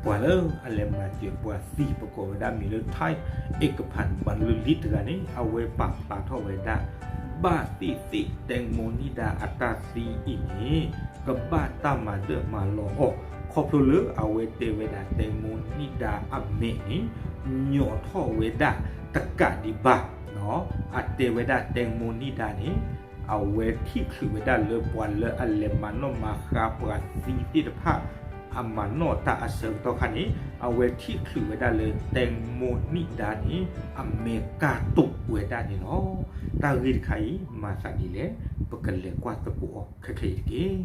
ပှၤလၢအလဲၤမၤစၢၤပှၤသံ ပကိးဝဲဒၣ်မံၤလၢ Thai အ့ကဖၣ် ဘၣ်လူလံတဂၤန့ၣ် အဝဲပာ်ဖျါထီၣ်ဝဲဒၣ် ဘၣ်သ့ၣ်သ့ၣ် တဲမိၢ်နံၣ်ဒါအတၢ်သံအံၤန့ၣ် ကဘၣ်တၢ်မၤဒၢၣ်မၤလီၤအီၤ ခီဖျိလၢအဝဲတဲဝဲဒၣ် တဲမိၢ်နံၣ်ဒါအမဲာ်န့ၣ် ညီၣ်ထီၣ်ဝဲဒၣ်တကးဒံးဘၣ် အတဲဝဲဒၣ် တဲမိၢ်နံၣ်ဒါန့ၣ် အဝဲထံၣ်ချုးဝဲဒၣ်လၢပှၤလၢအလဲၤမၤနီၣ်မၤဃါပှၤသံသ့ၣ်တဖၣ် အမၤနီၣ်တၢ်အဆၢကတီၢ်ခါန့ၣ် အဝဲထံၣ်ချုးဝဲဒၣ်လၢ တဲမိၢ်နံၣ်ဒါန့ၣ် အမဲာ်ကၢ်တူာ်ဝဲဒၣ်န့ၣ်လီၤ. တၢ်ဂ့ၢ်တခါအံၤ မၤသးဒ်လဲၣ် ပကလဲၤကွၢ်သကိးအီၤခဲခဲအံၤတက့ၢ်.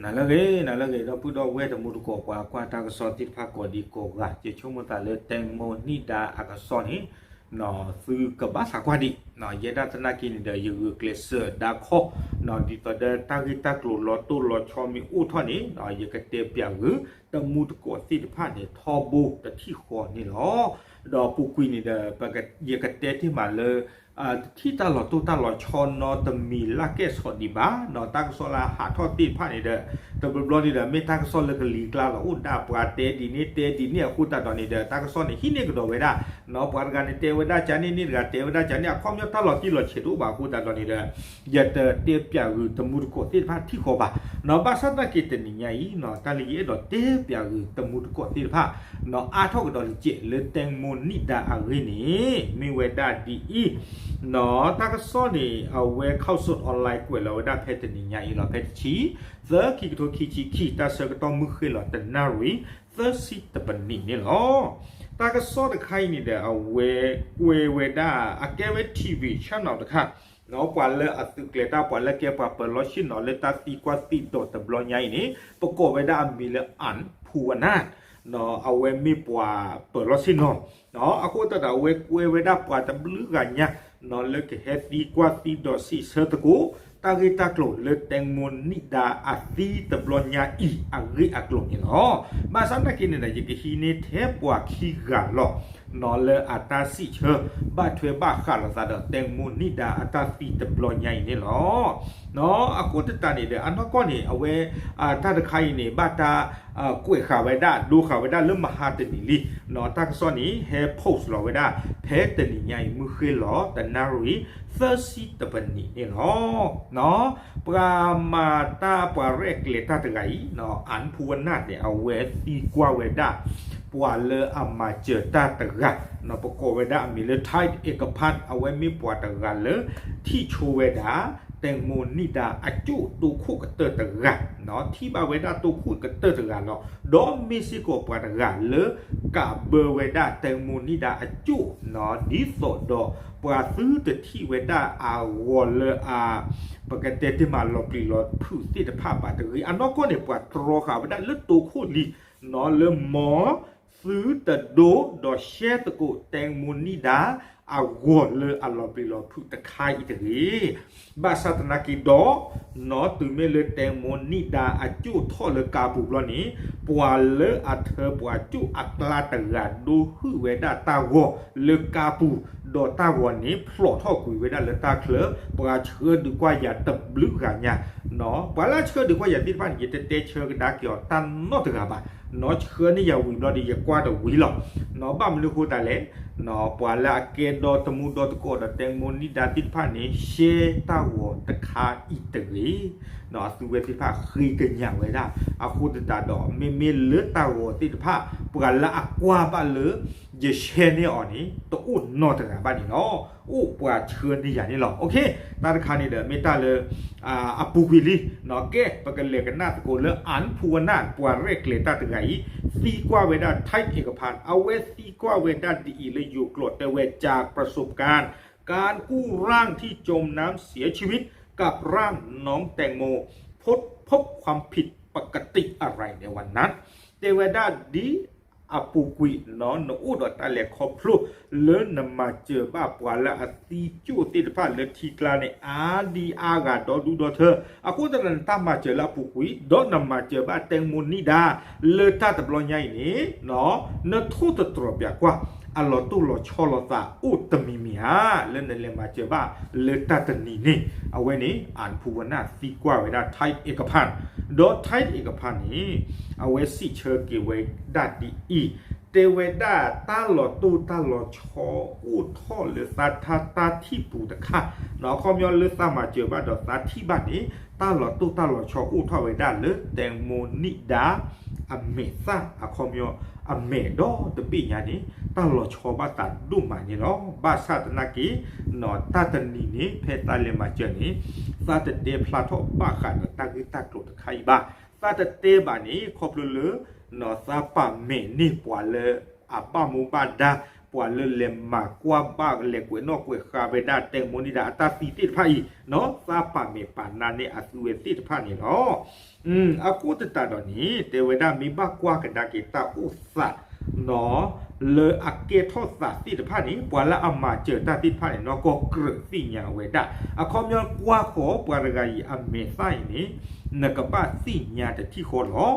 နၤလၢအဂ့ၤ နၤလၢအဂ့ၤ ဒီပုၢ်ဒီဝဲၢ်တံၤသကိး ပှၤကွၢ်တၢ်ကစီၣ်သ့ၣ်တဖၣ်ကိးဒံကိးဂၤ ယဆိကမိၣ်သးလၢ တဲမိၢ်နံၣ်ဒါအကစီၣ်န့ၣ် သုကဘၣ်သးကွၢ်ဒံး ယဲဒၣ်သနာ်က့န့ၣ်ဒီး ယဂုာ်ကျဲးစၢးဒါခီ ဒ်သိးဒီးတၢ်ဂ့ၢ်တၢ်ကျိၤလီၤတိၢ်လီၤဆီမ့ၢ်အိၣ်ထီၣ်န့ၣ် ယကတဲပၠးဂုာ် တံၤသကိးသ့ၣ်တဖၣ်န့ၣ် ထီဘိတထံၣ်ဃီန့ၣ်လီၤ. ဒီးပူၤကွံာ်န့ၣ်ဒီး ယကတဲတ့ၢ်မးလၢ တထံၣ်တၢ်လီၤတိၢ်တၢ်လီၤဆီနီတမံၤလၢကဲၣ်ဆိးဒံးဘၣ် တၢ်ကစီၣ်လၢအဟးထီၣ်သ့ၣ်တဖၣ်န့ၣ်ဒီး တဘျီဘျီန့ၣ်ဒီး မ့ၢ်တၢ်ကစီၣ်လၢကလံၤကျါလီၤ အိၣ်ဒၣ်ပှၤတဲဒ်န့ၣ်တဲဒ်န့ၣ်အဃိသတးဒီးန့ၣ်ဒီး တၢ်ကစီၣ်န့ၣ်ဟံးန့ၢ်ကဒီးဝဲဒၣ် ပှၤတဂၤန့ၣ်တဲဝဲဒၣ်ကန့ၣ် န့ၣ်တဂၤတဲဝဲဒၣ်ကန့ၣ် အခီပညီတၢ်လီၤတံၢ်လီၤဆဲးတအိၣ်ဘၣ်အဃိသတးဒီးန့ၣ်ဒီး ယတတဲပၠးဂုာ်တံၤသကိးသ့ၣ်တဖၣ်ထံၣ်ဃီဘၣ် ဘၣ်ဆၣ်သနာ်က့တနံၤညါအံၤ တၢ်လၢယအဲၣ်ဒိးတဲပၠးဂုာ်တံၤသကိးသ့ၣ်တဖၣ် အါထီၣ်ကဒီးတစဲးလၢ တဲမိၢ်နံၣ်ဒါအဂ့ၢ်န့ၣ် မ့ၢ်ဝဲဒၣ်ဒ်အံၤ တၢ်ကစီၣ်န့ၣ် အဝဲ Khaosod Online ကွဲးလီၤဝဲဒၣ်ဖဲတနံၤညါအံၤလီၤ ဖဲတဆံ သၢ ခံကထိခံဆံခံ တၢ်ဆၢကတီၢ်မုၢ်ဃ့ၢ်လီၤတနၣ်ရံၣ် သၢဆံတပနံးန့ၣ်လီၤ. တၢ်ကစီၣ်တခါအံၤန့ၣ်ဒီး အဝဲကွဲးဝဲဒၣ် အကဲဝဲ ထံၣ်ဝံၤ channel တခါ ပှၤလၢအသုးကျဲၤတၢ် ပှၤလၢကဲပှၤပၢၤလီၢ်ဆ့ၣ်နီၤလၢတၢ်သံကွၢ်သံဒိးတဘျီညါအံၤန့ၣ် ပကိးဝဲဒၣ်အမံၤလၢ အၣ်ဖူဝနၢ် အဝဲမ့ၢ်ပှၤပၢၤလီၢ်ဆ့ၣ်နီၤ အဃိသတးဒီး အဝဲကွဲးဝဲဒၣ်ပှၤတဘျုးဂၤညါ လၢကဟဲသံကွၢ်သံဒိးစံးဆၢသကိး တၢ်ဂ့ၢ်တၢ်ကျိၤလၢ တဲမိၢ်နံၣ်ဒါအသံတဘျီညါအံၤအဂ့ၢ်အကျိၤန့ၣ်လီၤ. ဘၣ်ဆၣ်သနာ်က့န့ၣ်ဒီး ယကဟံးန့ၢ်ထဲပှၤခံဂၤလီၤ လၢအတၢ်စံးဆၢ ဘၣ်ထွဲဘၣ်ဃးလိာ်သးဒီး တဲမိၢ်နံၣ်ဒါအတၢ်သံတဘျီညါအံၤန့ၣ်လီၤ. အဃိသတးန့ၣ်ဒီး အနီၢ်ကီၢ်န့ၣ် အဝဲ တၢ်တခါအံၤန့ၣ် ဘၣ်တၢ် ကွဲးဃာ်ဝဲဒၣ် ဒိဃာ်ဝဲဒၣ်လၢမဟါတနံၤလံ တၢ်ကစီၣ်န့ၣ် ဟဲ post လီၤဝဲဒၣ် ဖဲတနံၤညါအံၤ မုၢ်ဃ့ၢ်လီၤတနၣ်ရံၣ် သၢဆံတပနံးန့ၣ်လီၤ. ပှၤမၤတၢ် ပှၤရဲၣ်ကျဲၤတၢ်တဂၤအံၤ အၣ်ဖူဝနၢ်န့ၣ် အဝဲသံကွၢ်ဝဲဒၣ် ပှၤလၢအမၤစၢၤတၢ်တဂၤ ပကိးဝဲဒၣ်အမံၤလၢ ထံး အ့ကဖၣ် အဝဲမ့ၢ်ပှၤတဂၤလၢ ထံၣ်ဆိဝဲဒၣ် တဲမိၢ်နံၣ်ဒါအကၠိၣ်တိခိၣ်ကတၢၢ်တဂၤ ထံၣ်ဘၣ်ဝဲဒၣ်တိခိၣ်ကတၢၢ်တဂၤလီၤ. ဒီးမ့ၢ်စ့ၢ်ကီးပှၤတဂၤလၢ ကးဘၢဝဲဒၣ်တဲမိၢ်နံၣ်ဒါအကၠိၣ် ဒ်သိးဒီး ပှၤသုတထံၣ်ဝဲဒၣ်အဂီၤလၢအ ပကတဲတ့ၢ်မးလီၤပျံၤလီၤဖုးသ့ၣ်တဖၣ်ဘၣ်တဂ့ၤ. အနီၢ်ကီၢ်န့ၣ် ပှၤတြီဃာ်ဝဲဒၣ်လၢတိခိၣ်လံ လၢမ်သုတဒိဒီးရှဲသကိးတဲမိၢ်နံၣ်ဒါ အဂီၤလၢအလီၤပျံၤလီၤဖုးတခါအံၤတဂ့ၤ. ဘၣ်ဆၣ်သနာ်က့ဒီး နီၢ်တုၤမ့ၢ်လၢတဲမိၢ်နံၣ်ဒါအကၠိၣ်ထီၣ်လၢကါပူၤဘျီန့ၣ် ပှၤလၢအထၢပှၤကၠိၣ်အကျါတဂၤ ဒိဟုၣ်ဝဲဒၣ်တၢ်ဂီၤလၢကါပူၤ ဒီးတၢ်ဂီၤန့ၣ် ဖျိးထီၣ်ကွံာ်ဝဲဒၣ်လၢတၢ်ချၢ ပှၤဆှၢဒုးကွၢ်ယၤတဘျုးဂၤညါ ပှၤလၢအဆှၢဒုးကွၢ်ယၤသ့ၣ်တဖၣ်န့ၣ် ယတတဲဆၢကဒါက့ၤအီၤတၢ်နီတဂၤဘၣ်. နီၢ်ဆှၢန့ၢ်ယၤဝံၤဘျီဒီး ယကွၢ်တဝံၤလီၤ. နီၢ်ဘၣ်မနုၤအဃိသတးလဲၣ် ပှၤလၢအကဲဒီတမူဒီတကိးဒီးတဲမိၢ်နံၣ်ဒါသ့ၣ်တဖၣ်န့ၣ် ရှဲတၢ်ဂီၤတခါအံၤတဂ့ၤ. အသုဝဲသ့ၣ်တဖၣ်ဃ့ကညးဝဲဒၣ် အဃိသတးဒီး မ့မ့ၢ်လၢတၢ်ဂီၤသ့ၣ်တဖၣ် ပှၤလၢအကွၢ်ဘၣ်လၢ ယရှဲန့ၢ်အီၤန့ၣ် တအိၣ်နီတဂၤဘၣ်န့ၣ်လီၤ. အိၣ်ပှၤဆှၢန့ၢ်ယၤန့ၣ်လီၤ. တၢ်တခါန့ၣ်ဒီး မ့ၢ်တၢ်လၢ အပူၤကွံာ်လံ. ကဲ ပကလဲၤကနၣ်သကိးလၢ အၣ်ဖူဝနၢ် ပှၤရဲၣ်ကျဲၤတၢ်တဂၤအံၤ သံကွၢ်ဝဲဒၣ် ထံး အ့ကဖၣ် အဝဲသံကွၢ်ဝဲဒၣ်ဒ်အံၤလၢယိၤကျိာ်တဲဝဲ จากประสบการณ์ การกู้ร่างที่จมน้ำเสียชีวิต กับร่างน้องแตงโม พบ พบความผิดปกติอะไรในวันนั้น တဲဝဲဒၣ်ဒ် အပူၤကွံာ်နီၢ် နအိၣ်ဒီးတၢ်လဲၤခီဖျိ လၢနမၤစၢၤဘၣ်ပှၤလၢအသံကၠိၣ်သ့ၣ်တဖၣ်လၢထံကျါန့ၣ် အါဒံအါဂၤဒီဒူၣ်ဒီထၢ အဃိသတးဒီးနတၢ်မၤစၢၤလၢအပူၤကွံာ် ဒီးနမၤစၢၤဘၣ်တဲမိၢ်နံၣ်ဒါ လၢတၢ်တဘျီညါအံၤန့ၣ် နထိၣ်သတြီၤပၠးကွၢ် အလီၤတိၢ်လီၤဆီလိာ်သးအိၣ်တမံၤမံၤဧါ, လၢနလဲၤမၤစၢၤဘၣ်လၢတၢ်တနံၤန့ၣ်, အဝဲန့ၣ် အၣ်ဖူဝနၢ်သံကွၢ်ဝဲဒၣ် Taib Erkan, ဒီး Taib Erkan န့ၣ် အဝဲစံးဆၢက့ၤဝဲဒၣ်ဒ်အံၤ, တဲဝဲဒၣ်တၢ်လီၤတိၢ်တၢ်လီၤဆီအိၣ်ထီၣ်လၢသးထါတၢ်ထံၣ်ပူၤတခါ, အခီပညီလၢသးမၤစၢၤဘၣ်ဒီးသးထံၣ်ဘၣ်န့ၣ် တၢ်လီၤတိၢ်တၢ်လီၤဆီအိၣ်ထီၣ်ဝဲဒၣ်လၢ တဲမူနံၣ်ဒါ အမဲာ်သၣ် အခီပညီ အမဲာ်ဒီတဘ့ၣ်ညါန့ၣ် တၢ်လီၤဆီဘၣ်သးဒိၣ်မးန့ၣ်လီၤ. ဘၣ်ဆၣ်သနာ်က့ တၢ်တနံၤန့ၣ် ဖဲသးလဲၤမၤစၢၤန့ၣ် သးတတဲဖျါထီၣ်ဘၣ်ဃးဒီးတၢ်ဂ့ၢ်တၢ်ကျိၤတခါအံၤဘၣ်. သးတတဲဘၣ်န့ၣ် ခီဖျိလၢ သးပာ်မဲာ်န့ၢ်ပှၤလၢအဘၣ်မူဘၣ်ဒါ, ပှၤလၢလဲၤမၤကွၢ်ဘၣ် လဲၤကွဲးနီၣ်ကွဲးဃါဝဲဒၣ် တဲမူနံၣ်ဒါ အတၢ်သံသ့ၣ်တဖၣ်အံၤ, သးပာ်မဲာ်ပာ်နါန့ၢ်အသုဝဲသ့ၣ်တဖၣ်န့ၣ်လီၤ. အဃိသတးဒီးန့ၣ် တဲဝဲဒၣ်မ့ၢ်ဘၣ်ကွၢ်ကဒါက့ၤတၢ်အိၣ်သး လၢအကဲထီၣ်သးသ့ၣ်တဖၣ်န့ၣ် ပှၤလၢအမၤစၢၤတၢ်သ့ၣ်တဖၣ်န့ၣ် နီၢ်ကီၢ်ကြၢးသ့ၣ်ညါဝဲဒၣ်. အခီပညီကွၢ်ဃီၤပှၤတဂၤအံၤအမဲာ်သၣ်အံၤန့ၣ် နကဘၣ်သ့ၣ်ညါတထံၣ်ဃီလီၤ.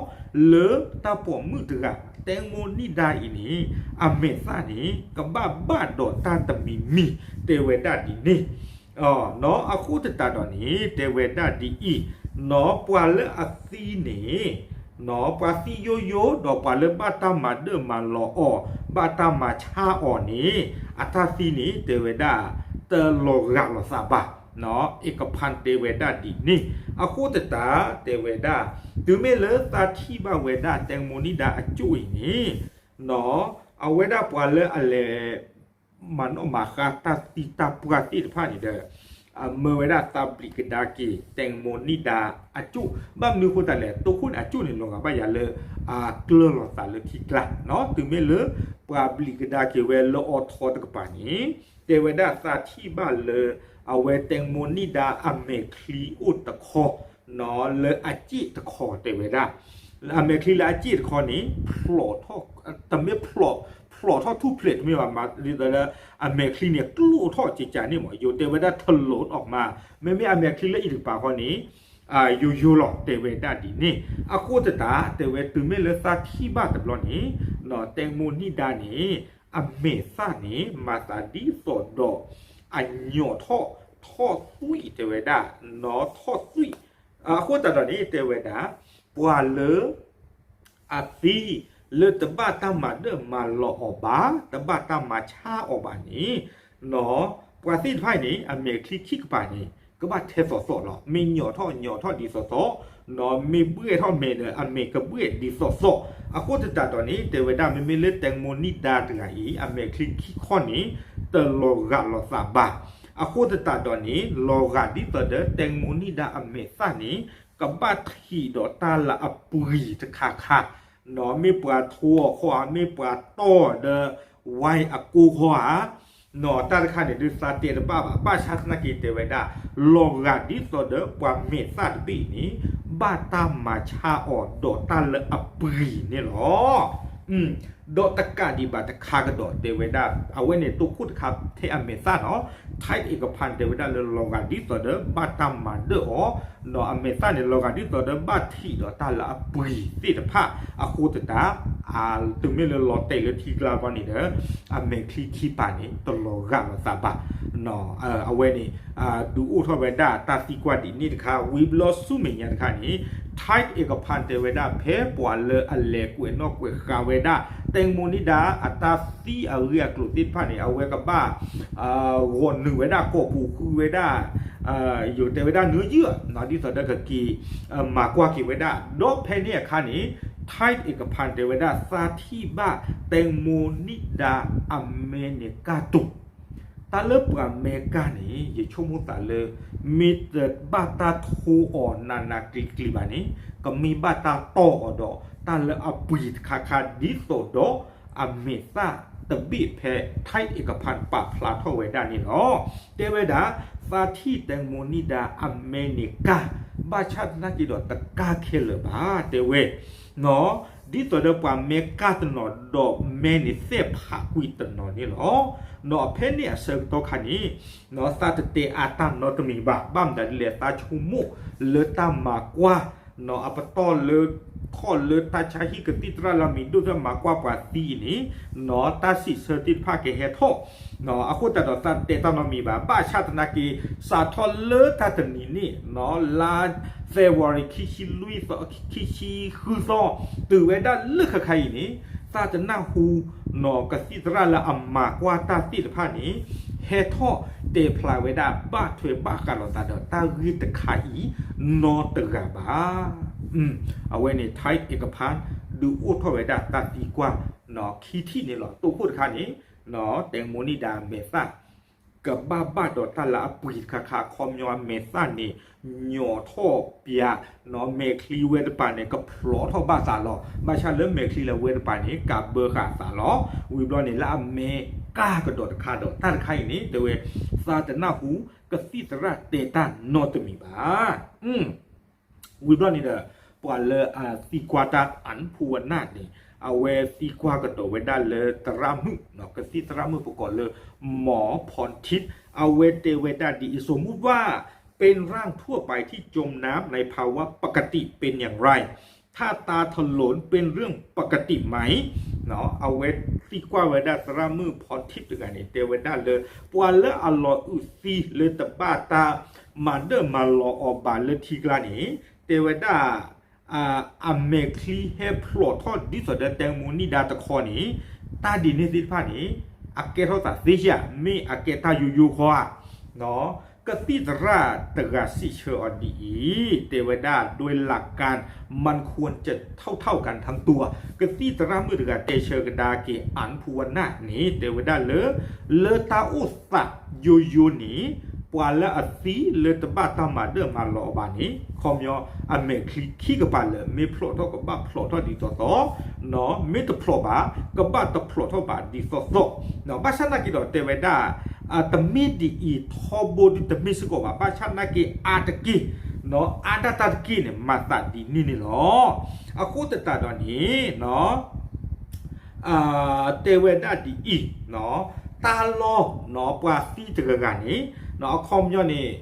လၢတၢ်ပိာ်မုၣ်တဂၤ တဲမူနံၣ်ဒါအံၤန့ၣ် အမဲာ်သၣ်န့ၣ် ကဘၣ်ဘၣ်ဒီးတၢ်တမံၤမံၤ တဲဝဲဒၣ်ဒ်န့ၣ် အဃိသတးဒီးန့ၣ် တဲဝဲဒၣ်ဒ်အံၤ, နီၢ်ပှၤလၢအသံန့ၣ် နီၢ်ပှၤသံယိယိ ဒီးပှၤလၢဘၣ်တၢ်မၤဒၢၣ်မၤလီၤအီၤ ဘၣ်တၢ်မၤဆါအီၤန့ၣ် အတၢ်သံန့ၣ် တဲဝဲဒၣ် တလီၤဂာ်လိာ်သးဘၣ်. အ့ကဖၣ်တဲဝဲဒၣ်ဒ်န့ၣ် အဃိသတး တဲဝဲဒၣ် တုၤမ့ၢ်လၢသးထံၣ်ဘၣ်ဝဲဒၣ် တဲမူနံၣ်ဒါအကၠိၣ်အံၤန့ၣ် နီၢ် အဝဲဒၣ်ပှၤလၢအလဲၤ မၤနီၣ်မၤဃါတၢ်သံတၢ်ပှၢ်သ့ၣ်တဖၣ်န့ၣ်ဒီး မၢဝဲဒၣ်သးဘျံးကဒါက့ၤ တဲမူနံၣ်ဒါအကၠိၣ် ဘၣ်မနုၤအဃိသတးလဲၣ် တိခိၣ်န့ၣ်အကၠိၣ်န့ၣ် လီၤဂာ်ဘၣ်ယၤလၢ အကျၢၢ်လိာ်သးလၢခံကျါ နီၢ် တုၤမ့ၢ်လၢ ပှၤဘျံးကဒါက့ၤဝဲလၢအီၤထီတကပၤန့ၣ် တဲဝဲဒၣ်သးထံၣ်ဘၣ်လၢ အဝဲတဲမူနံၣ်ဒါအမဲာ်ချံအိၣ်တခီ နီၢ် လၢအစ့ၣ်တခီတဲဝဲဒၣ် အမဲာ်ချံလၢအစ့ၣ်တခီန့ၣ် ဖျိးထီၣ် တမ့ၢ်ဖျိး ဖျိးထီၣ်ထူၣ်ဖျဲးတမ့ၢ်ဘၣ် မၤဒ်သိးလၢ အမဲာ်ချံန့ၣ်ကျိၣ်ထီၣ်ကကန့ၣ်မး ယိၤတဲဝဲဒၣ် ထလိးအီၤမး မ့မ့ၢ်အမဲာ်ချံလၢအံၤတကပၤဃီန့ၣ် ယိယိလီၤ တဲဝဲဒၣ်ဒ်န့ၣ် အဃိသတး တဲဝဲတုၤမ့ၢ်လၢသးထံၣ်ဘၣ်တဘျီန့ၣ် နီၢ် တဲမူနံၣ်ဒါန့ၣ် အမဲာ်သၣ်န့ၣ် မၤသးဒ်သိးဒီး အညီၣ်ထီၣ် ထီၣ်သွံၣ်တဲဝဲဒၣ် နီၢ် ထီၣ်သွံၣ် အဃိသတးဒီးန့ၣ် တဲဝဲဒၣ် ပှၤလၢ အသံ လၢတဘၣ်တၢ်မၤဒၢၣ်မၤလီၤအီၤဘၣ် တဘၣ်တၢ်မၤဆါအီၤဘၣ်န့ၣ် နီၢ် ပှၤသ့ၣ်တဖၣ်အံၤန့ၣ် အမဲာ်ချံခံကပၤန့ၣ် ကဘၣ်ထဲသိးသိးလီၤ. မ့ၢ်ညီၣ်ထီၣ်ညီၣ်ထီၣ်ဒ်သိးသိး နီၢ် မ့ၢ်ဘှဲၣ်ထီၣ်မဲာ်ဒီး အမဲာ်ကဘှဲၣ်ဒ်သိးသိး အဃိသတးဒီးန့ၣ် တဲဝဲဒၣ် မ့မ့ၢ်လၢတဲမူနံၣ်ဒါတဂၤအံၤ အမဲာ်ချံခံခီန့ၣ် တလီၤဂာ်လိာ်သးဘၣ်. အဃိသတးဒီးန့ၣ် လီၤဂာ်ဒ်သိးဒီး တဲမူနံၣ်ဒါအမဲာ်သၣ်န့ၣ် ကဘၣ်ထံးဒီးတၢ်လၢအပှံၤတခါခါ နီၢ် မ့ၢ်ပှၤထိအီၤခီဧါ မ့ၢ်ပှၤတီၢ်ဒီး ဝါအကိၢ်ခီဧါ နီၢ် တၢ်တခါန့ၣ်ဒုးသးတဲတဘၣ်ဘၣ် ဘၣ်ဆၣ်သနာ်က့တဲဝဲဒၣ် လီၤဂာ်ဒ်သိးဒီးပှၤမဲာ်သၣ်တဘ့ၣ်အံၤန့ၣ် ဘၣ်တၢ်မၤဆါအီၤဒီးတၢ်လၢအပှံၤန့ၣ်လီၤ. ဒီးတကးဒံးဘၣ်တခါကဒီးတဲဝဲဒၣ် အဝဲန့ၣ်တိခိၣ်တခါထဲအမဲာ်သၣ်နီၢ် Taib Erkan တဲဝဲဒၣ်လၢလီၤဂာ်ဒ်သိးဒီးဘၣ်တၢ်မၤဒၢၣ်အီၤ နီၢ် အမဲာ်သၣ်န့ၣ် လီၤဂာ်ဒ်သိးဒီးဘၣ်ထံးဒီးတၢ်လၢအပှံၤသ့ၣ်တဖၣ် အဃိသတး တုၤမ့ၢ်လၢလီၤတဲာ်လၢထံကျါဘီန့ၣ်ဒီး အမဲာ်ချံခံပၤန့ၣ် တလီၤဂာ်လိာ်သးဘၣ်. အဝဲန့ၣ် ဒုးအိၣ်ထီၣ်ဝဲဒၣ်တၢ်သံကွၢ်ဒ်န့ၣ်တခါ ဝံၤဘျီဆူမဲာ်ညါတခါန့ၣ် Taib Erkan တဲဝဲဒၣ် ဖဲပှၤလၢအလဲၤကွဲးနီၣ်ကွဲးဃါဝဲဒၣ် တဲမူနံၣ်ဒါ အတၢ်သံအဂ့ၢ်အကျိၤသ့ၣ်တဖၣ်န့ၣ် အဝဲကဘၣ် ဂီၢ်နုာ်ဝဲဒၣ် ကိာ်ပူၤဃုဝဲဒၣ် ယိၤတဲဝဲဒၣ် နွံယုၢ် ဒ်သိးဒီးကက့ၤ မၤကွၢ်က့ၤဝဲဒၣ် ဒီးဖဲန့ၣ်အခါန့ၣ် Taib Erkan တဲဝဲဒၣ် သးထံၣ်ဘၣ် တဲမူနံၣ်ဒါ အမဲန့ၣ်ကၢ်တိၤ တၢ်လၢပှၤမဲကၢ်န့ၣ် ယဆိကမိၣ်သးလၢ မ့ၢ်တဘၣ်တၢ်ထိအီၤနးနးကျံၤကျံၤဘၣ်န့ၣ် ကမ့ၢ်ဘၣ်တၢ်တီၢ်အီၤဒီး တၢ်လၢအပှံၤတခါခါ ဒ်သိးဒီး အမဲာ်သၣ်တဘ့ၣ်ဖဲ Taib Erkan ပာ်ဖျါထီၣ်ဝဲဒၣ်န့ၣ်လီၤ. တဲဝဲဒၣ် သးထံၣ် တဲမူနံၣ်ဒါ အမဲန့ၣ်ကၢ် ဘၣ်ဆၣ်သနာ်က့ဒီးတကၢ်ခဲလၢာ်ဘၣ် တဲဝဲ ဒ်သိးဒီးပှၤမဲကၢ်တနီၤ ဒီးမဲန့ၣ်သဲၣ်ဖးကွံာ်တနီၤန့ၣ်လီၤ. နီၢ် ဖဲန့ၣ်အဆၢကတီၢ်ခါန့ၣ် သးတတဲအါတၢ်နီတမံၤဘၣ် ဘၣ်မတၤဒ်လဲၣ် သးဆိကမိၣ်လၢတၢ်မၤကွၢ် အပတီၢ်လၢ ထီၣ်လၢတၢ်ဆါဟံၣ်ကသံၣ်သရၣ်လၢအမံၤဒိၣ်သၢမၤကွၢ်ပှၤသံအံၤန့ၣ် တၢ်စံးဆၢသ့ၣ်တဖၣ်ကဟဲထီၣ် အဃိသတးဒီးသးတဲတၢ်နီတမံၤဘၣ်. ဘၣ်ဆၣ်သနာ်က့ စးထီၣ်လၢတၢ်တနံၤန့ၣ် လါ February ခံဆံလွံၢ်သီ ခံဆံဃုသီ တုၤဝဲဒၣ်လၢခဲခါအံၤန့ၣ် သးတနၢ်ဟူ ကသံၣ်သရၣ်လၢအမၤကွၢ်တၢ်သ့ၣ်တဖၣ်န့ၣ် ဟဲထီၣ်တဲဖျါဝဲဒၣ်ဘၣ်ထွဲဘၣ်ဃးလိာ်သးဒီးတၢ်ဂ့ၢ်တခါအံၤ နီတဂၤဘၣ်. အဝဲန့ၣ် Thai အကဖၢ ဒုးအိၣ်ထီၣ်ဝဲဒၣ်တၢ်သံကွၢ် ခံထံၣ်န့ၣ်လီၤ. တိခိၣ်တခါန့ၣ် တဲမူနံၣ်ဒါအမဲာ်သၣ် ကဘၣ်ဘၣ်ဒီးတၢ်လၢအပှ့ၤတခါခါ အခီပညီအမဲာ်သၣ်န့ၣ် ညီထီၣ်ပၠး မဲာ်ချံဝဲတပၤန့ၣ် ကဖျိးထီၣ်ဘၣ်သးလီၤ. ဘၣ်ဆၣ်လၢမဲာ်ချံလၢဝဲတပၤန့ၣ် ကးဘၢဃာ်သးလီၤ. ဝံၤဘျီန့ၣ် လၢအမဲာ်ကၢ်ကဒီးတခါဒီး တၢ်တခါအံၤန့ၣ် တဲဝဲ သးတနၢ်ဟူ ကသံၣ်သရၣ်တဲတၢ်နီတမံၤဘၣ်. ဝံၤဘျီန့ၣ်ဒီး ပှၤလၢအသံကွၢ်တၢ် အၣ်ဖူဝနၣ်န့ၣ် အဝဲသံကွၢ်ကဒီးဝဲဒၣ်လၢသရၣ်မုၣ် ကသံၣ်သရၣ်မုၣ်ပကိးလၢ မီၤဖီထံး အဝဲတဲဝဲဒၣ်ဒ်အံၤ สมมุติว่าเป็นร่างทั่วไปที่จมน้ำในภาวะปกติเป็นอย่างไร ถ้าตาถลนเป็นเรื่องปกติไหม အဝဲသံကွၢ်ဝဲဒၣ်သရၣ်မုၣ်ဖီထံးတဂၤန့ၣ် တဲဝဲဒၣ်လၢ ပှၤလၢအလီၤအုးသံလၢတဘၣ်တၢ်မၤဒၢၣ်မၤလီၤအီၤဘၣ်လၢထံကျါန့ၣ် တဲဝဲဒၣ် အမဲာ်ချံဟဲဖျိးထီၣ်ဒ်သိးဒီးတဲမူနံၣ်ဒါတခီန့ၣ် တၢ်ဒ်န့ၣ်သ့ၣ်တဖၣ်န့ၣ် အကဲထီၣ်သးသ့ဧါ မ့ၢ်အကဲတၢ်ယိယိခီဧါ. ကသံၣ်သရၣ်တဂၤစံးဆၢအီၤဒ်အံၤ တဲဝဲဒၣ် โดยหลักการมันควรจะเท่าๆกันทั้งตัว ကသံၣ်သရၣ်မုၣ်တဂၤတဲဆၢကဒါက့ၤ အၣ်ဖူဝနၣ်န့ၣ် တဲဝဲဒၣ်လၢ လၢတၢ်အိၣ်သးယိယိန့ၣ် ပှၤလၢအသံလၢတဘၣ်တၢ်မၤဒၢၣ်မၤလီၤအီၤဘၣ်န့ၣ် ခီပညီအမဲာ်ချံခံကပၤလၢာ် မ့ၢ်ဖျိးထီၣ်ကဘၣ်ဖျိးထီၣ်ဒ်သိးသိး မ့ၢ်တဖျိးဘၣ် ကဘၣ်တဖျိးထီၣ်ဘၣ်ဒ်သိးသိး. ဘၣ်ဆၣ်သနာ်က့ဒီးတဲဝဲဒၣ် တမ့ၢ်ဒ်အံၤထီဘိဒုတမ့ၢ်စ့ၢ်ကီးဘၣ် ဘၣ်ဆၣ်သနာ်က့အါတက့ၢ် အါဒၣ်တၢ်တက့ၢ်န့ၣ် မၤသးဒ်န့ၣ်န့ၣ်လီၤ. အဃိသတးဒီးန့ၣ် တဲဝဲဒၣ်ဒ်အံၤ, တၢ်လီၢ် ပှၤသံတဂၤဂၤန့ၣ် အခီပညီန့ၣ်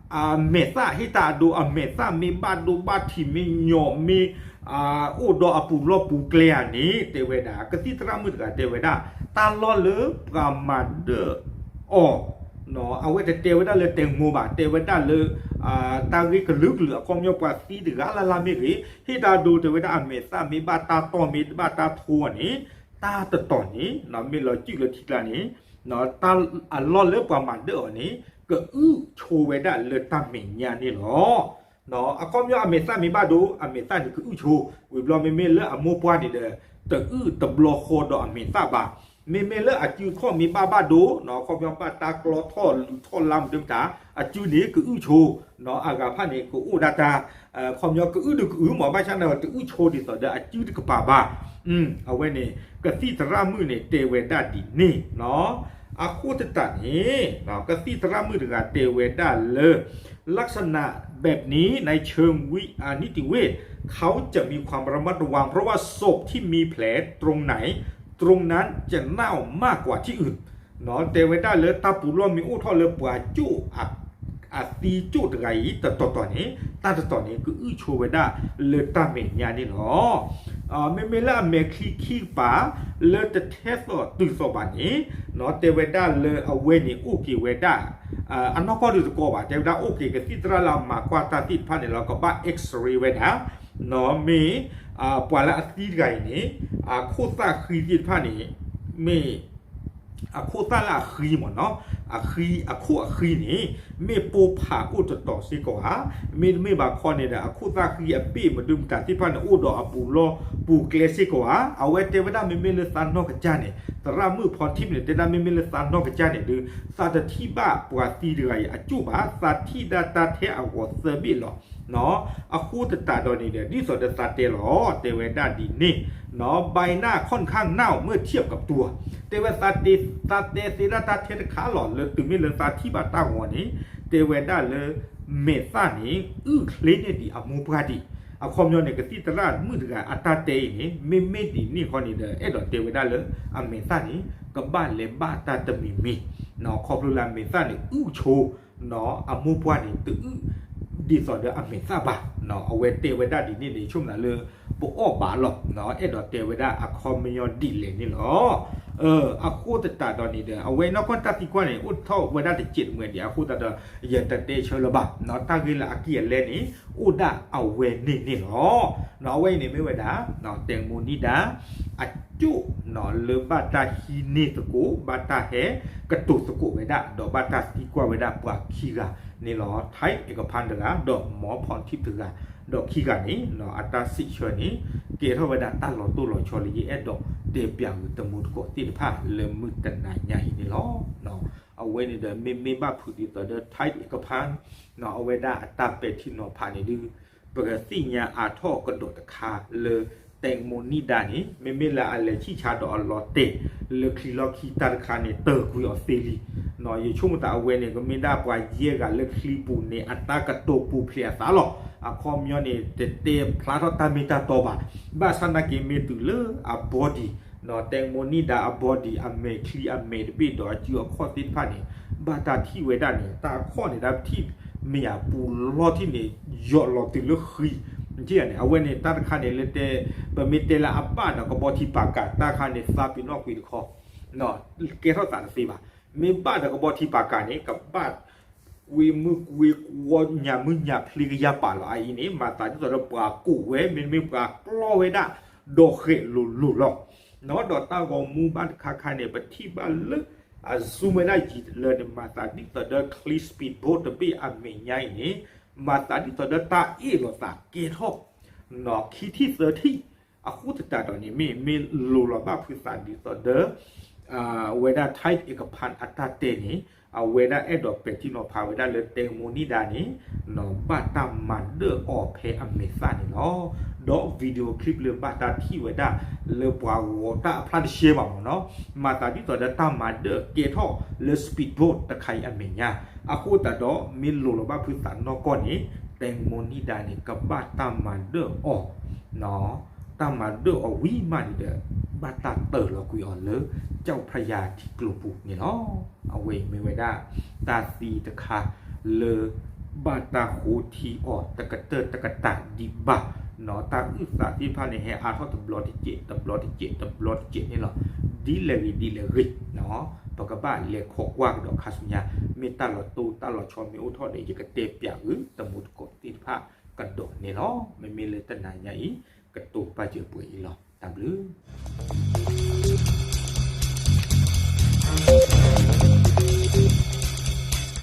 အမဲာ်သၣ်ဟ့ၣ်တၢ်အဒိ အမဲာ်သၣ်မ့ၢ်ဘၣ်ဒိဘၣ်ထံးမ့ၢ်ညီးမ့ၢ် အိၣ်ဒီးအပူၤလီၢ်ပူၤကျဲဧါန့ၣ် တဲဝဲဒၣ် ကသံၣ်သရၣ်မုၣ်တဂၤတဲဝဲဒၣ် တၢ်လီၢ်လၢပှၤမၤဒၢၣ်အီၤ အဝဲတတဲဝဲဒၣ်လၢတဲမိဘၣ် တဲဝဲဒၣ်လၢ တၢ်ဂ့ၢ်ကလုာ်ကလုာ် အခီပညီပှၤသံတဂၤလၢ်လၢ်မ့ၢ်ဂ့ၤ ဟ့ၣ်တၢ်ဒိတဲဝဲဒၣ်အမဲာ်သၣ်မ့ၢ်ဘၣ်တၢ်တီၢ်မ့ၢ်ဘၣ်တၢ်ထိန့ၣ် တၢ်တတီၤန့ၣ် မ့ၢ်လီၤစုၣ်လၢထံကျါန့ၣ် အလီၢ်လၢပှၤမၤဒၢၣ်အီၤန့ၣ် ကအုၣ်ဆိဝဲဒၣ်လၢတၢ်မဲာ်ညါန့ၣ်လီၤ. အခီပညီအမဲာ်သၣ်မ့ၢ်ဘၣ်ဒိ အမဲာ်သၣ်န့ၣ်ကအုၣ်ဆိ ဝံၤဘျီမ့မ့ၢ်လၢအမိၢ်ပှၢ်န့ၣ်ဒီး တအုၣ်တဘျီဃီဒီးအမဲာ်သၣ်ဘၣ်. မ့မ့ၢ်လၢအစုခီၣ်မ့ၢ်ဘၣ်ဘၣ်ဒိ အခီပညီဘၣ်တၢ်ကျီထီၣ်လုးထီၣ်လါမဒုမတၤ အစုန့ၣ်ကအုၣ်ဆိ အဂၤဖၣ်န့ၣ်ကအိၣ်ဒၣ်တၢ် ခီပညီကအုၣ်ဒီးကအုၣ်မး ဘၣ်ဆၣ်န့ၣ်တအုၣ်ဆိဒ်သိးဒီးအစုတကပၤဘၣ်. အဝဲန့ၣ် ကသံၣ်သရၣ်မုၣ်န့ၣ်တဲဝဲဒၣ်ဒ်န့ၣ် အဃိသတးန့ၣ် ကသံၣ်သရၣ်မုၣ်တဂၤတဲဝဲဒၣ်လၢ ลักษณะแบบนี้ในเชิงวิ นิติเวช เขาจะมีความระมัดระวัง เพราะว่าศพที่มีแผลตรงไหน ตรงนั้นจะเน่ามากกว่าที่อื่น တဲဝဲဒၣ်လၢတၢ်ပူၤလီၢ်မ့ၢ်အိၣ်ထီၣ်လၢပှၤကၠိၣ် အသံကၠိၣ်တဂၤအံၤ တတီၤတီၤန့ၣ် တၢ်တတီၤန့ၣ် ကအုၣ်ဆိဝဲဒၣ်လၢတၢ်မဲာ်ညါန့ၣ်လီၤ. မ့မ့ၢ်လၢအမဲာ်ချံခံကပၤ လၢတထဲသိးတုၤသိးဘၣ်န့ၣ် တဲဝဲဒၣ်လၢအဝဲန့ၣ်အိၣ်က့ၤဝဲဒၣ် အနီၢ်ကီၢ်ဒုးတကီဘၣ် တဲဝဲဒၣ်အိၣ်က့ၤကသံၣ်သရၣ်လၢအမၤကွၢ်တၢ်သ့ၣ်တဖၣ်န့ၣ်လီၤ ကဘၣ် X-ray ဝဲဒၣ် မ့ၢ် ပှၤလၢအသံတဂၤအံၤန့ၣ် အခိၣ်သၣ်ဃံသ့ၣ်တဖၣ်န့ၣ် မ့ၢ် အခိၣ်သၣ်လၢအဃံမ့ၢ်နီၤ အဃံ အခိၣ်အဃံန့ၣ် မ့ၢ်ပိၢ်ဖးအိၣ်တတီၤစ့ၢ်ကီးဧါ, မ့တမ့ၢ်ဘၣ်ခီန့ၣ်ဒီး အခိၣ်သၣ်ဃံအဘ့ၣ်မဒုမတၤသ့ၣ်တဖၣ်န့ၣ် အိၣ်ဒီးအပူၤလီၢ်ပူၤကျဲစ့ၢ်ကီးဧါ. အဝဲတဲဝဲဒၣ်မ့မ့ၢ်လၢသးနီၢ်ကစၢ်န့ၣ် သရၣ်မုၣ်ဖီထံးန့ၣ် တဲဒၣ်မ့မ့ၢ်လၢသးနီၢ်ကစၢ်န့ၣ်ဒီး သးတထံၣ်ဘၣ်ပှၤသံတဂၤအံၤအကၠိၣ်ဘၣ်, သးထံၣ်ဒၣ်တၢ်ထဲအဂီၤသၢဘ့ၣ်လီၤ. အဃိသတးဒီးန့ၣ်ဒီး ဒ်သိးဒီးသးတဲလီၤ တဲဝဲဒၣ်ဒ်န့ၣ် ใบหน้าค่อนข้างเน่าเมื่อเทียบกับตัว တဲဝဲ သးတဲသ့ဒၣ်တၢ်ထဲတခါလီၤ လၢတုၤမ့ၢ်လၢသးထံၣ်ဘၣ်တၢ်ဂီၤန့ၣ် တဲဝဲဒၣ်လၢ မဲာ်သၣ်န့ၣ် အုၣ်ချ့န့ၢ်ဒံးအမိၢ်ပှၢ်ဒံး. အခီပညီန့ၣ် ကသံၣ်သရၣ်မုၣ်တဂၤအတၢ်တဲအံၤန့ၣ် မ့မ့ၢ်ဒ်န့ၣ်ခီန့ၣ်ဒီး အဲၣ်ဒိးတဲဝဲဒၣ်လၢ အမဲာ်သၣ်န့ၣ် ကဘၣ်လဲၤဘၣ်တၢ်တမံၤမံၤ ခီဖျိလၢအမဲာ်သၣ်န့ၣ် အုၣ်ဆိ အမိၢ်ပှၢ်န့ၣ် တအုၣ်ဒ်သိးဒီးအမဲာ်သၣ်ဘၣ်. အဝဲတဲဝဲဒၣ်ဒ်န့ၣ်န့ၣ် ဆိကမိၣ်သးလၢ ပအီၣ်ဘၣ်လီၤ, အဲၣ်ဒိးတဲဝဲဒၣ်အခီပညီဒ်လဲၣ်န့ၣ်လီၤ. အဃိသတးဒီးန့ၣ်ဒီး အဝဲနီၢ်ကီၢ်တၢ်သံကွၢ်န့ၣ် အိၣ်ထီၣ်ဝဲဒၣ်တစဲးတမှဲၤဒံး အဃိသတးဒီး ယတတဲဆၢလၢၤဘၣ်, တၢ်ဂ့ၢ်လၢအကံၢ်အလဲန့ၣ် အိၣ်ဒၣ်အဝဲန့ၣ်န့ၣ်လီၤ. အဝဲအံၤန့ၣ်မ့ၢ်ဝဲဒၣ် တဲမူနံဒၣ် အကၠိၣ် လၢဘၣ်တၢ်ဟံးန့ၢ်သကိး ဘၣ်တၢ်ဟဲကတိၤသကိးဝဲဒၣ် ဒီးဘၣ်တၢ်သံကွၢ်ဝဲဒၣ်ပှၤခံဂၤန့ၣ်လီၤ. ထၢၣ်အ့ကဖၣ်တဂၤ ဒီးမ်ဖီၣ်ထံၣ်တဂၤ ဒီးခံဂၤန့ၣ် အတၢ်စံးဆၢန့ၣ် ကဲထီၣ်ဝဲဒၣ်တၢ်လီၤတိၢ်လီၤဆီလၢယအဲၣ်ဒိးတဲပၠးဂ့ၤတမူတကိးသ့ၣ်တဖၣ်လၢမုၢ်တနၤညါအံၤန့ၣ်လီၤ. အဝဲန့ၣ်ဒီး မ့မ့ၢ်ဘၣ်ဖုးဒ်သိးဒီး ထၢၣ်အ့ကဖၣ် အဝဲဒၣ်အတၢ်ပဲာ်ထံနီၤဖးန့ၣ်ဒုး ပကသ့ၣ်ညါအါထီၣ်ကဒီးတခါလၢ တဲမူနံဒၣ်န့ၣ် မ့မ့ၢ်လၢအလဲၤဆံၣ်ဆါဒီးအလီၤတဲာ် လၢချံလီၢ်ခံတၢ်တခါန့ၣ် တၢၢ်ကွံာ်အီၤသ့လံ. ယဆိကမိၣ်သးအဝဲန့ၣ် ကမ့ၢ်ဒၣ်ပှၤယဲၢ်ဂၤလၢချံပူၤန့ၣ် အတၢ်ကတိၤပူၤဖျဲးအသးလီၤ. အခီပညီန့ၣ် တတဲဖျါထီၣ်တၢ်မ့ၢ်တၢ်တီဘၣ်. ဘၣ်ဆၣ်နာ်က့မ့ၢ်တုၤလၢအ body တဲမူနံဒၣ်အ body အမဲာ်ချံအမဲာ်တဘ့ၣ်ဒီးအစုအခီၣ်သ့ၣ်တဖၣ်န့ၣ် ဘၣ်တၢ်ထံၣ်ဝဲဒၣ်န့ၣ် တၢ်အခီၣ်န့ၣ် တၢ်ထံၣ်မ့ၢ်ယၤပူၤလီထံၣ်န့ၣ် ယိးလီၤတုၤလၢဃံန့ၣ် အဝဲန့ၣ် တၢ်တခါန့ၣ်လၢတဲ ပမ့ၢ်တဲလၢအဘၣ်ဒီးကဘီထံပာ်ကၤ တၢ်တခါန့ၣ် သးပ့ၤနီၣ်ကွံာ်တခီ ကဲထီၣ်သးတသ့ဘၣ်. မ့ၢ်ဘၣ်ဒီးကဘီထံပာ်ကၤန့ၣ် ကဘၣ် ကွ့မုၢ်ကွ့ကွီ ညၣ်မုၢ်ညၣ်ဖျ့ကယၤပာ်လီၤအအံၤန့ၣ် မၤသးဒ်သိးဒီးပှၤကိးဝဲ မ့တမ့ၢ်ပှၤကျီဝဲဒၣ် ဒီးဃဲးလိၤလိၤလီၤ. ဒီးတၢ်ဂီၤမူဘၣ်တခါခါန့ၣ် ပထံၣ်ဘၣ်လၢ အ zoom ဝဲဒၣ်ယံၤလၢန့ၣ် မၤသးဒ်သိးဒီးချံ speedboat တဘ့ၣ်အမဲာ်ညါအံၤန့ၣ် မၤသးဒ်သိးဒီးတၢ်အ့ၣ်လိာ်သးကဲထီၣ် ခံထံၣ်သၢထံၣ် အဃိသတးဒီးန့ၣ် မ့ၢ်မ့ၢ်လိၤလီၤဘၣ်ဖုးသးဒ်သိးဒီး ဝဲဒၣ် Tide အကဖၣ်အတၢ်တဲန့ၣ် အဝဲဒၣ်အဲၣ်ဒိးပဲာ်ထံနီၤဖးဝဲဒၣ်လၢတဲမူနံဒၣ်န့ၣ် ဘၣ်တၢ်မၤဒၢၣ်အီၤဖဲအမဲာ်သၣ်န့ၣ်လီၤ. ဒီး video clip လၢဘၣ်တၢ်ထံၣ်ဝဲဒၣ်လၢပှၤဂီၤတၢ်အဖျါတရှဲဘၣ်မ့ၢ်နီၤ မၤသးဒ်သိးဒီးတၢ်မၤဒၢၣ်ကဲထီၣ်လၢ speedboat တခါအံၤအမဲာ်ညါ အဃိသတးဒီး မ့ၢ်လိၤလီၤဘၣ်ဖုးသးနီၢ်ကီၢ်န့ၣ် တဲမူနံဒၣ်န့ၣ် ကဘၣ်တၢ်မၤဒၢၣ်အီၤ တၢ်မၤဒၢၣ်အီၤဝံၤမးန့ၣ်ဒီး ဘၣ်တၢ်တၢၢ်လီၤကွံာ်အီၤလၢ ကၠီၣ်ဖးယၤထံကျိပူၤန့ၣ်လီၤ. အဝဲအံၤမ့ၢ်ဝဲဒၣ် တၢ်သံတခါလၢ ဘၣ်တၢ်ဃိထံအီၤ တကတၢၢ်တကတၢၢ်ဒံးဘၣ်နီၤ တၢ်အုၣ်သးသ့ၣ်တဖၣ်န့ၣ် ဟဲအါထီၣ်တဘျီတစဲး တဘျီတစဲး တဘျီတစဲးန့ၣ်လီၤ. ဒ်လဲၣ်ဂ့ၤ ဒ်လဲၣ်ဂ့ၤနီၤ ပကဘၣ်လဲၤခိးကွၢ်ကဒီးခါဆူညါ မ့ၢ်တၢ်လီၤတိၢ်တၢ်လီၤဆီမ့ၢ်အိၣ်ထီၣ်ဒီး ယကတဲပၠးဂ့ၤ တမူတကိးသ့ၣ်တဖၣ်ကဒီးန့ၣ်လီၤ. မ့မ့ၢ်လၢတနၤညါအံၤ ကတိၤပာ်စၢၤပှဲၤအံၤလီၤ. တၢ်ဘျုး